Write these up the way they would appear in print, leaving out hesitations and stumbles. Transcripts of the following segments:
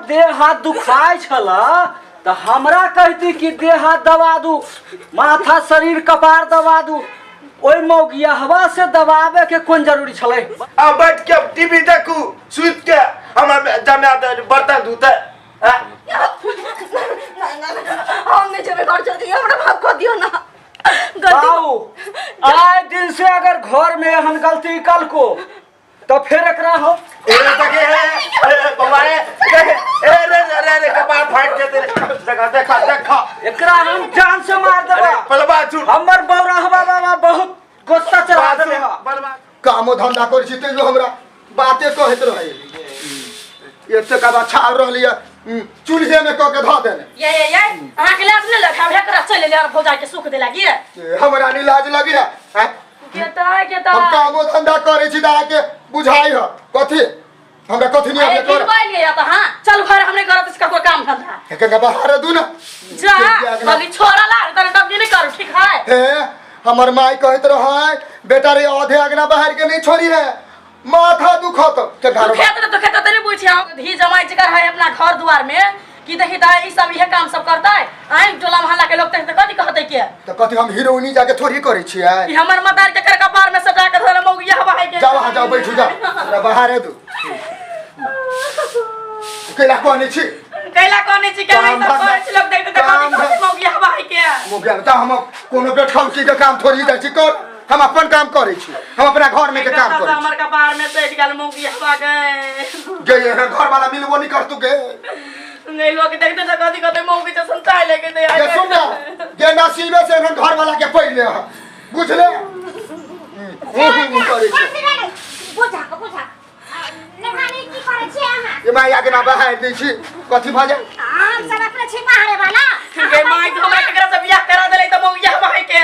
देह हाथ दुखाय छला तऽ हमरा कहती कि देह हाथ दबा दू, माथा शरीर कपार दबा दू। ओहि मौगियहवा से दबावे के कोन जरूरी छलै? आ बैठ के टीवी देखू सुति के, हमर जमा बर्तन धोते। ना ना ना, हम नहीं जेबै घर छोड़ के, हमरा माफ कर दियो ना गलती। बाऊ, आए दिन से अगर घर में एहन गलती कल को तो फिर एकरा हो ए देखे ए ए बउआ ए देखे ए रे रे रे रे कपार फाट के तेरे देखा देखा देखा। एकरा हम जान से मार अरे देबा। पलवा छू। हमर बौराहवा बाबा बहुत गुस्सा चढ़ा देले हा। बलवा कामो धंधा करै छी तैयो हमरा बाते कहैत रहै। एते का छाल रहली है चूल्हे में कऽ के धऽ देने। ये ये ये, अहाँ के लाज नहीं लगा एकरा चल ले और भौजाई के सुख दे लागी? ए, हमरा नहीं लाज लगी है, हैं? केता केता हम कामो धंधा करै छी तऽ अहाँके बुझाइ है कथी हमरा कथी नहीं अरे आबै कर। गिरवाई ले तो हां चल घर, हमने घर इसका कोई काम धंधा एके बाहर दू ना। जा खाली छोरा ला तने डबी नहीं करू, ठीक है? हे, हमर माई कहैत रहै, बेटा रे, आधे अगना बाहर के नहीं छोड़ी है, माथा दुखत के घर। दुखे तो दुखे तो नहीं पूछे हम धी जमाई जिगर है अपना घर द्वार में कि देखी ता ई सब इहे काम सब करता है। आई टोला मोहल्ला के लोग तक कथी कहते के? तो कथी हम हीरोइनी जाके थोड़ी करै छियै? ई हमर मदार के कर कपार में सटा के धरे मौगिया हवा है के। जाओ अहाँ जाओ, बैठू जाओ, हमरा बाहर दू। कैला कहने छी? कैला कहने छी के काम ई सब धंधा- करै छी, लोग देखते त कथी काम कहते धंधा- मौगिया हवा है के? मोगिया तऽ हम कोनो बेठौकी के काम थोड़ी जाइ छी कर। हम अपन काम करै छी, हम अपना घर में के काम करै छी। हमर कपार में सटि गेल मौगिया हवा के। गे एहन घर वाला मिलबो नहीं करतू गे। नहीं, लोग देखते त कथी कहते मौगी जसन चाय लेके दे। गे सुन ना गे, नसीबे से एहन घर वाला के पहिले है, बुझले? करै छी। बुझा बुझा नेहानी, की करै छी अहाँ? ये माय आगे ना बाहर दै छी, कथी भऽ जाय? हम सब अपने छी बाहरे वाला। गे माई, तो हमरा केकरा से बियाह करा देले त मौगिया हवा है के,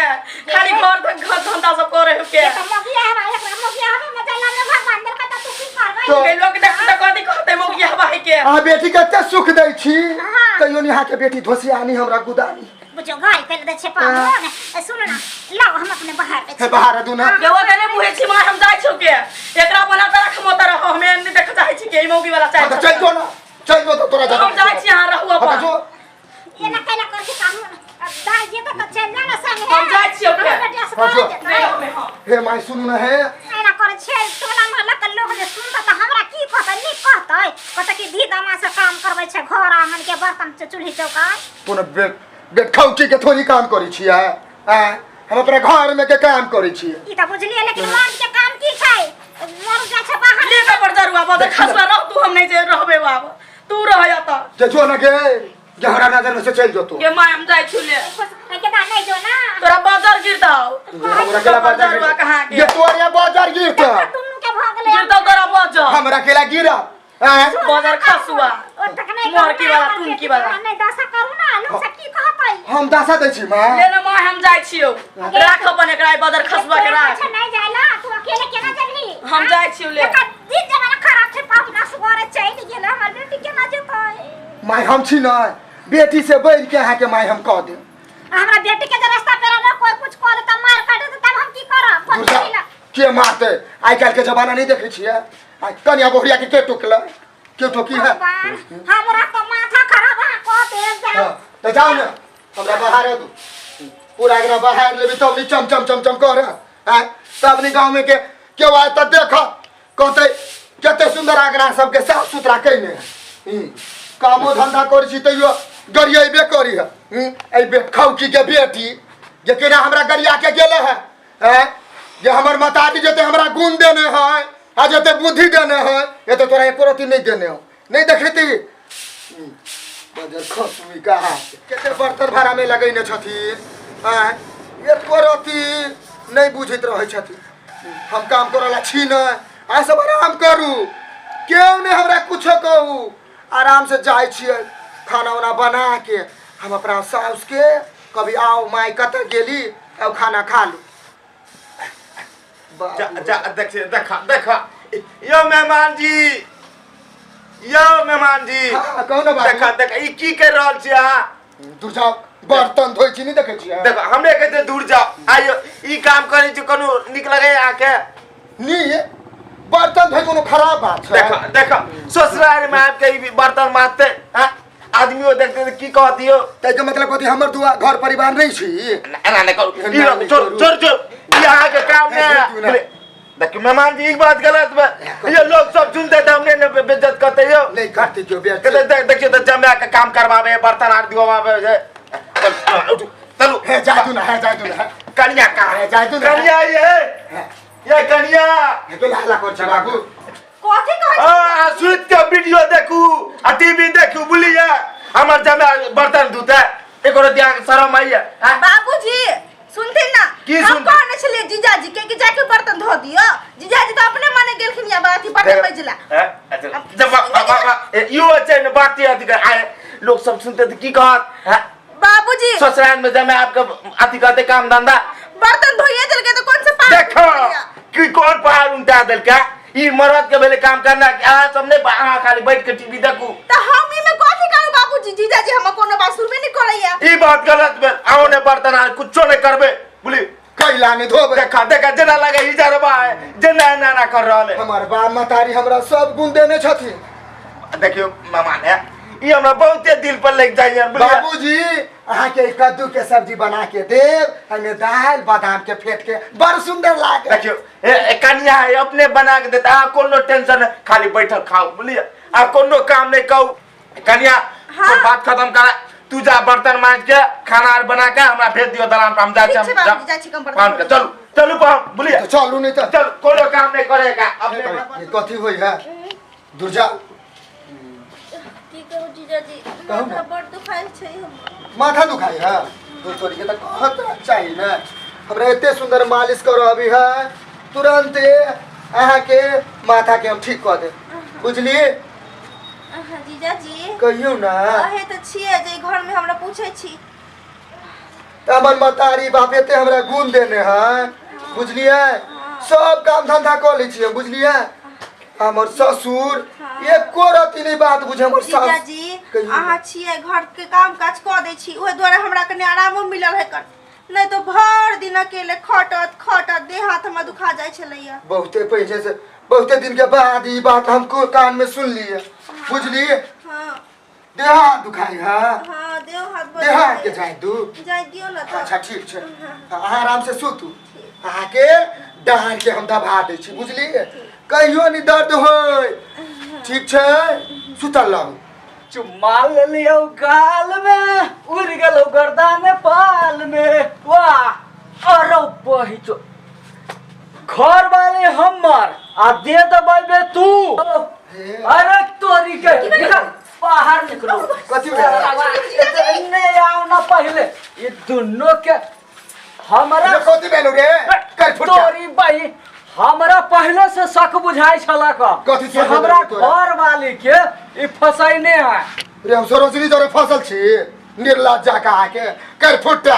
खाली घर घर धंधा सब करे हो के। तो मगिया हवा, एकरा मगिया हवा मजा लागे भगवान देलकै त तू की करबै? तो- गे लोग देखते त कथी कहते मौगिया हवा है के? अहाँ बेटी के एते सुख दै छी हाँ। तैयो नि अहाँके बेटी धोसियानी हमरा गुदानी। बुझो गाय कर दै छै पाहुन। ए, सुन ना, लाओ, हम अपने बाहर दै हे छी। बाहर दू ना। गेवा के नहीं बुझे छी मां, हम जाइ छु के एकरा बना त रख मत रहो, हमे नहीं देख चाहे छी के ई मौगी वाला चाहे। हाँ, तऽ चलि जो ना, चलि जो तऽ तोरा हम जाइ छी, अहाँ रहू हाँ, तऽ अपन। जो। एना कैला कर छी पाहुन? अब दाइ जेतै तऽ चलि जा ना संगे। हम जाइ छियौ के। हमरा ड्रेस हाँ, जो। कर जेतै। नहीं हमे हां। हे माय, सुनू ना हे। एना करै छियै, टोला मोहल्ला के लोग जे सुनतै तऽ हमरा की कहतै? नीक कहतै? कहतै कि धी दामा से काम करबै छै घर आंगन के बर्तन चूल्ही चौका। कोनो बेठौकी के थोड़ी काम करै छियै आँय? हम अपना घर में के काम करै छियै। ई तऽ बुझलियै, लेकिन मर्द के काम की छै? मर्द जाइ छै बाहर। ले के पर जरुआ बदर खसवा रह तू, हम नहीं जे रहबे बाब, तू रह एतऽ। जे जो ना गे, जे हमरा नजर में से चलि जेतौ। गे माय, हम जाइ छु ले। के दा नहीं जो ना। तोरा बाजार गिरताौ। हमरा केला बाजार जरुआ कहाँ के? ये तोरे बाजार गिरतौ। दुनू के भऽ गेलै। गिरताौ तोरा बाजार। हमरा केला गिरा आँय? बाजार खसुआ। ओ तक नहीं। मोहरकी वाला, तुनकी वाला। नहीं दशा करू ना, लोग सब की कहतै? हम दशा दै छी माँ। ले ना माँ, हम जाइ छियौ, राख अपन एकरा ई बाजार खसुआ के राख। अच्छा, नहीं जाइला तू अकेले केना जेबही? हम जाइ छियौ ले। एकर दिन जमाना खराब छै पाहुना, सुगरे चलि गेल, हमर बेटी केना जेतै? माय, हम छी ने बेटी से बढ़ि के अहाँके माय, हम कह देब। हमरा बेटी के जे रास्ता पे रहलो कोई कुछ कह देता, मार काट देता, तब हम की करब? फोन दुर्गा, करी ला। के मारतै? आइ काल्हि के जमाना नहीं देखै छियै? आइ कनिया बहुरिया के के टोकलै? के टोकी है? भगवान, हमरा तो माथा खराब है, कह दे जाओ। हाँ, तऽ जाउ ने, हमरा बाहर दू पूरा। एकरा बाहर लेबी तब नी चम चम चम चम कर आँय, तब नी गाँव में के केओ आय तऽ देख कहतै कते सुन्दर आंगना सबके साफ सुथरा कैने है। कामो धंधा करै छी तैयो गरियेबे करी है। एहि बेटखौकी के बेटी जे केना हमरा गरिया के गेले है, हैं? जे हमर मतारी जते हमरा गुण देने है आ जते बुद्धि देने है, एते तोरा एको रत्ती नहीं देने हो। नहीं देखैती बजर खसुई कहा कते बर्तन भाड़ा में लगैने छथिन आँय, एको रत्ती नहीं बुझैत रहै छथिन। हम काम करऽ ला छी नहि, अहाँ सब आराम करू, केओ नहि हमरा कुछो कहू। आराम से जाइ छियै खाना उना बना के हम अपना साउस के कभी आओ माय कतऽ गेली, अब खाना खा लू। जा जा, देख देखा देखा। यो मेहमान जी, यो मेहमान जी। हाँ, कहू ना बाबू। देखा देखा, ई की कर रहल छी अहाँ? दूर जाओ, बर्तन धोइ छी, नहीं देखै छियै? देखो, हमरे कहते दूर जाओ, आइयो ई काम करै छी, कोनो नीक लगै अहाँके? नी बर्तन धोइ कोनो खराब बात छै? देखा देखा, ससुराल में आबि के ई बर्तन माजते हैं, आदमियों देखते तऽ की कहतियो? ताहिके मतलब कथी, हमर दुआ घर परिवार नहीं छी? एना नहि करू। ई लोग छोड़ छोड़ छोड़, ई अहाँके काम नहि है। देखियौ मेहमान जी, ई बात गलत बा। ये लोग सब सुनते तऽ हमने ने बेइज्जत करते यौ। नहीं करती क्यों बेइज्जत? कहते देखियौ तऽ जमा के काम करवावे, बर्तन आर दिवावे। चल उठू, चलू। हे जाय तू ना, हे जाय तू ना। कनिया कहाँ हे जाय तू ना। कनिया, ये कनिया। हे के हल्ला कर छी बाबू? कथी कहै? आ सुति के वीडियो देखू आ टीवी देखू, बुझलियै? हमर जमा बर्तन धुते, एकरो दिया शरम आइए? बाबूजी सुनथिन ना। की हम सुनथिन? कहने छलियै जीजाजी के कि जाके बर्तन धो दियो, जीजाजी तऽ अपने मने गेलखिन या अथी बर्तन मजला। अच्छा, जब यो छै ने बात अथी कर आए, लोग सब सुनते तऽ की कहत? हैं? बाबूजी, ससुराल में जमा आपके अथी कहते काम धंधा। बर्तन धोइए देलकै तऽ कोन से पार? देखो कि कौन पहाड़ उल्टा देलकै। ई मरद के भेलै काम करना, अहाँ सब नहि, अहाँ खाली बैठ के टीवी देखू। तऽ हम ई में कथी करू बाबूजी? जीजाजी हमर कोनो बात सुनबे नहि करैया। ई बात गलत भेल। अहूँ ने बर्तन आर कुछो नहि करबै, बुझली? कैला नहीं धोबे? देखा देखा, जेना लगे ई जरबा है, जेना एना एना कर रहल है। हमार बाप मतारी हमरा सब गुण देने छथिन। देखियौ मेहमान है, ई हमरा बहुते दिल पर लग जाइए, बुझलियै? बाबूजी, अहाँके कद्दू के सब्जी बना के देब, एहिमे दालि बादाम के फेंट के बड़ सुंदर लागे। देखियौ ए कनिया है, अपने बना के देता, अहाँ कोनो टेंशन नहीं, खाली बैठल खाओ, बुझलियै? आ कोनो काम नहीं कहू। कनिया। हाँ। तो बात खत्म करा, तू जा बर्तन माज के खाना आर बना के हमरा भेज दियो दलान पर, हम जाइ ठीक छी। छै बाबूजी, जाइ छी कम बर्तन पान के चलू चलू पान, बुझलियै? तऽ चलू नहीं तऽ। चलू, कोनो काम नहीं करेगा अपने। ये कथी होइ है दुर्जा? की कहू जीजाजी, कहू ने। माथा बड़ दुखाइ छै हमर। माथा दुखाई है? दोस्तों के तऽ कहत चाही ने, हमरा एते सुंदर मालिश करो अभी है, तुरंते अहाँके माथा के हम ठीक कऽ देब, बुझलियै? अहाँ जीजाजी। कहियौ ने। अहे तऽ छियै जे घर में हमरा पूछै छी। तऽ हमर मतारी बाप एते हमरा गुण देने है, बुझलियै? सब काम धंधा कऽ लै छियै, बुझलियै? हमर ससुर एको रति नहीं बात बुझे, हमर सास। जीजाजी। कहियौ ने। अहाँ छियै घर के काम काज कऽ दै छी, ओहि दुआरे हमरा कनि आरामो मिलल है कर, नहीं तो भर दिन अकेले खटत खटत देह हाथ हमरा दुखा जाइ छलैया। बहुते पहिले से, बहुते दिन के बाद ई बात हमको कान में सुन लिए, बुझलिए? हाँ। देह हाथ दुखाई है? हाँ, देह हाथ बड़ देह हाथ के दुखाइए। जाय दू। जाय दियौ ना तऽ। अच्छा ठीक छै, अहाँ आराम से सुतू, अहाँके डाँड़ के हम दबा दै छी, बुझलिए? कहियो नहीं दर्द होय, ठीक छै? सुतल रहू। चुम्मा ले लियो गाल में, उड़ गेलो गर्दान पाल में। वाह, अरे बहिचो घर वाले हमर आ दे दबाई बे तू। अरे तोरी के निकल, बाहर निकलो। कथी भेल? नहीं आओ ना, पहले ये दोनों के हमरा ये कथी भेलौ रे? कर फुट जा। तोरी भाई, हमरा पहले से शक बुझाई छला का कथी कि शक हमरा बुझाइ तोरा? घर वाली के ई फसैने है। रे हम सरोजनी जरे फसल छी? निर्लज जाका आके कर फुटा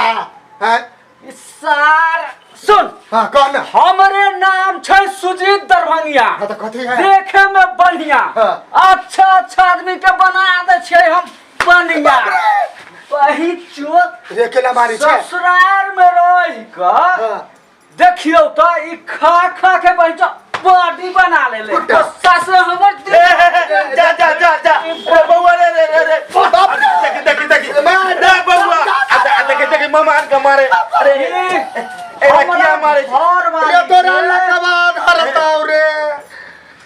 हैं। ई सार सुन। हाँ, कह ना। हमरे नाम छै सुजीत दरभंगिया। हाँ, तो कथी है? देखे में बढ़िया। हाँ। अच्छा अच्छा आदमी के बना दे छै हम बढ़िया। वही चोत रे केना मारी छै? ससुराल में रह के हाँ। देखियौ तऽ ई खा खा के बहिचा बॉडी बना लेले। कुत्ता। तो सास हमर जा जा जा जा रे बउआ, रे रे रे रे, बाप रे। देखी देखी देखी। मार। रे बउआ, आ देखी देखी, मामा के मारे। अरे ए किया मारे छै? घर वाली रे तोरा के- लकवा धरताउ रे,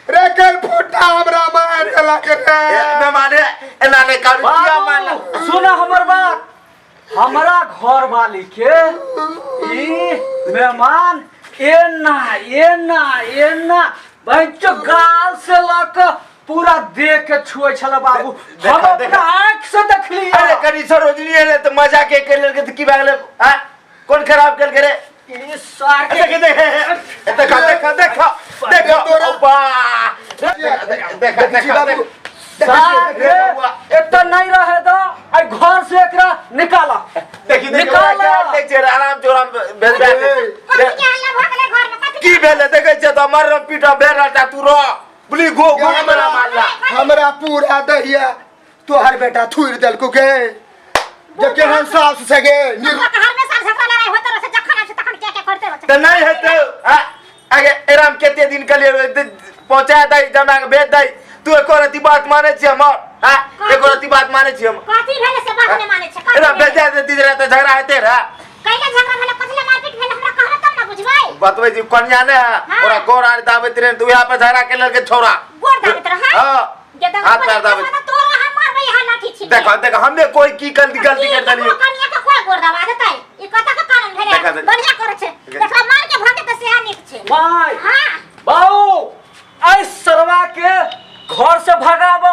रे कर फुटा हमरा मार देलक रे। ए, मेहमान रे, एना नहि करू, किया मारला? बाबू सुन हमर बात, हमरा घर वाली के ई मेहमान एना एना एना बच्चो गाल से लऽ कऽ पूरा देह के छुए छल बाबू। देखा, हम अपना देखा। आँख से देखलियै। अरे कनी सरोजनी एलै तऽ मजा के के लेलकै तऽ की भए गेलै? आँय, कोन खराब केलकै रे? ई सार के देख देख देखा देखा देखा देखा। तोरा- वाह, देखा देखा देखै छी देखा बाबू। सार रे के बउआ। एतऽ नहीं रहे दो, आई घर से एकरा निकाला। देखी देखी। निकाला। देख छै आराम चोराम भेज ए, दे। कथी के हल्ला भऽ गेलै घर में? कथी? की भेलै? देखै छियै तऽ मरम पीटम भेल रहता, तू रह बुली गो गो मेरा मारला। हमरा पूरा दहिया तोहर बेटा थुरि देलको गे, जे केहन सास से गे हमरा हमेशा झगड़ा लड़ाई होइत रहै छै, जखन आबै छै तखन क्या क्या करते रहै छै। तऽ नहि हेतै। आगे आराम कते दिन के लिए पहुंचा दई जमा के भेज दई तू एको रति बात माने छी हमर हां एको रति बात माने छी हम कथी भेलै से बात नहि मानै छै कथी एना भेलै? भेजा दे दीदी रहते झगड़ा हेते रह कैला झगड़ा भेलै कथी लए मारपीट भेलै हमरा कहबै तब ने बुझबै बतबै छी कन्या ने हाँ। ओकरा गोर आर दाबैत रहे तऽ उएह पर झगड़ा के लड़के छोरा गोर दाबैत रहै हाँ जे दगा हाथ पैर दाबैत तोरा हम मारबै यहाँ लाठी छी देखो देखो हमने कोई की गलती गलती कर देलियो कनिया के कोई गोर दबा देतै ई कतऽ के कानून भेलै देखा, देखा। बढ़िया करै छै देखा मार के भागे तऽ सेहा नीक छै माय हां बाऊ ऐ सरवा के घर से भगाब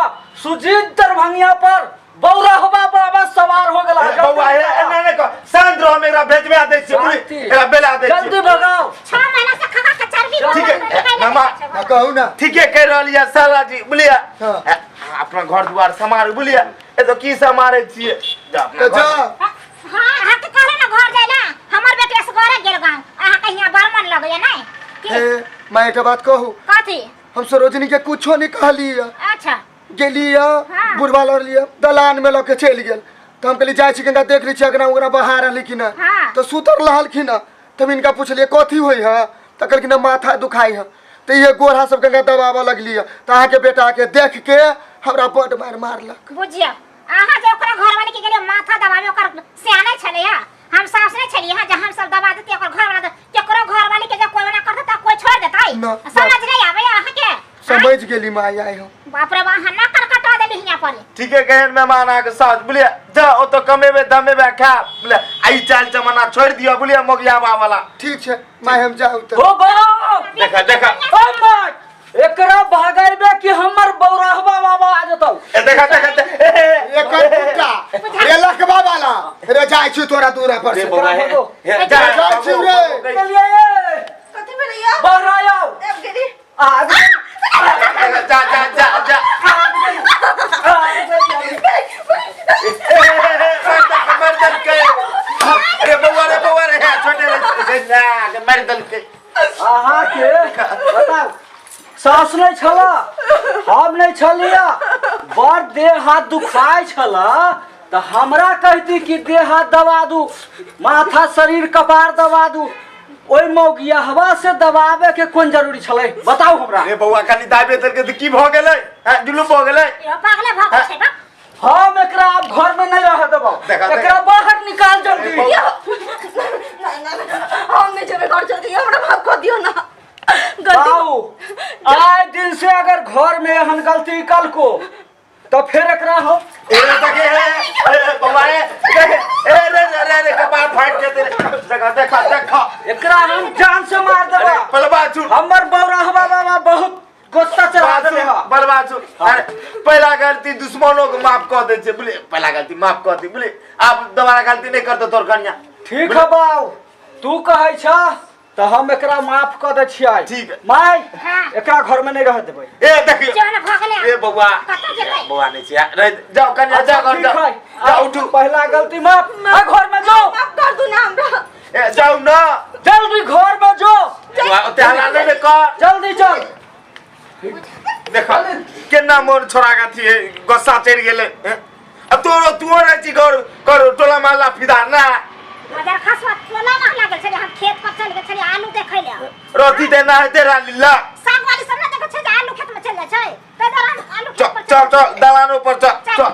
सुजीत दरभंगिया पर बौरहवा बाबा सवार हो गेला ए, बौआ ए, एना नहि कह शांत रह हम एकरा भेजबा दै छियै बुझली? शांति। एकरा बेला दै जल्दी छियै भगाओ 6 महीना से खा के चर्बी ठीक है, ए, मामा। हाँ, कहू ना ठीके कहि रहल यऽ साला जी बुझलियै हाँ। ए, अपना घर दुआर समारू बुझलियै ए तो की समारै छियै जा अपना तऽ घर- जा हां अहाँ के कहले ना घर जाय ला हमर बेटी असगरे गेल गांव अहाँ के हियां बड़ मन लगैया नै की हे मैं एक बात कहू कथी हम सरोजनी के कुछो नहीं कहली अच्छा गेली हाँ। बुढ़वा लड़ लिया दलान में लऽ के चलि गेल तऽ हम कहली जाइ छी कनिका देख लै छी अगना उगना बहा रहली कि ना हाँ। तऽ सुतर रहलखिन हँ तब इनका पुछलियै कथी होइ है तऽ कहलखिन हँ, माथा दुखाइ है तऽ इहे गोढ़ा सब कनिका दबाबऽ लगली हँ तऽ अहाँके बेटाके देख के हमरा बड्ड मारि मारलक बुझियौ अहाँ जे ओकरा घरवाली के गेलियै माथा दबावे ओकर सियाने छलै हम सास नहीं छलियै हँ जे हम सब दबा देतियै ओकर घरवाला तऽ केकरो घरवाली के जब कोई मना करतै तऽ कोई छोड़ देतै ना। समझ नहीं आबै अहाँके समझ गेली माय आइ हम बाप रे बा अहाँ ना कटकटा देली हियाँ पर ठीके कहेन मेहमान अहाँके साथ बुझलियै जा ओतऽ कमेबे धमेबे खायब बुझलियै आ ई चाल जमाना छोड़ि दिअ बुझलियै मोगियाबा वाला ठीक छै माय हम जाउ तऽ हो बाप देखा देखा ओ माय एकरा भगाइबे कि हमर बौरहवा बाबा आ जेतौ ए देखा देखा दे- ए, ए, ए, एकर कुत्ता रे लखबा वाला रे जाइ छी तोरा दूरा पर रे से बौआ, हे, हे, जा, जाइ छी रे। चलिए ए, कथी भेलैया बाहर आओ आबि गेली आ गेल, जा जा जा जा आ गेल, आ गेल। ए, ए, ए, ए, मार देलकै रे बौआ रे बौआ रे छोटे रे ना मार देलकै अहाँके बताउ सास नहि छला हम नहि छलिया बड़ देह हाथ दुखाइ छला तऽ हमरा कहती कि देह हाथ दबा दू माथा शरीर कपार दबा दू ओहि मौगियाहवा से दबावे के कोन जरूरी छलै बताउ हमरा रे बौआ खाली दाबे देलकै तऽ की भऽ गेलै हैं जुलुम भऽ गेलै इहो पागले भऽ गेल छै बा हम एकरा आब घर में नहीं रह देबो देखा, देखा। एकरा बाहर निकाल जल्दी बौआ। नहीं नहीं हम नहीं जेबै घर छोड़ दियौ हमरा माफ कऽ दियौ ना गलती बाऊ आए दिन से अगर घर में एहन गलती कल को तो फिर एकरा हम ए देखे ए बौआ रे ए रे रे रे रे कपार फाट जेतै रे देखा देखा देखा एकरा हम जान से मार अरे देबा पलवा छू हमर बौरा बाबा बहुत गुस्सा चढ़ा देले हा बलवा छू अरे पहला गलती दुश्मनों के माफ कऽ दै छै बुझलियै पहला गलती माफ कऽ दी बुझलियै आब दोबारा गलती नहि करतौ तोर कन्या ठीक है बाऊ तू कहै छ तऽ हम एकरा माफ कऽ दै छियै ठीक है। माय हाँ। एकरा घर में नहीं रह देबै ए देखियौ जो ने भऽ गेलै ए बौआ कतऽ जेबै बौआ नहि छै रहि जाओ कन्या अच्छा, जाओ घर ठीक जाओ है जाओ उठू पहला गलती माफ आ घर में जाओ माफ कर दू ना हमरा ए जाओ ना जल्दी घर में जो बौआ ओते हल्ला नहि ने कर जल्दी चल देख केना मोन छोड़ा के अथी है, गुस्सा चढ़ि गेलै हैं? अब तोरो तू रहै छी घर कर टोला महला फिदा ना मजर खसवा टोला महला गेल छलियै हम खेत पर चलि गेल छलियै आलू देखै लए रथी ते ना हेतै रानी ला साग वाली सब ने देखै छै जे आलू खेत में चलि जाइ छै ताहि दुआरे हम आलू चल खेत पर चल चल दलानो पर चल चल। चल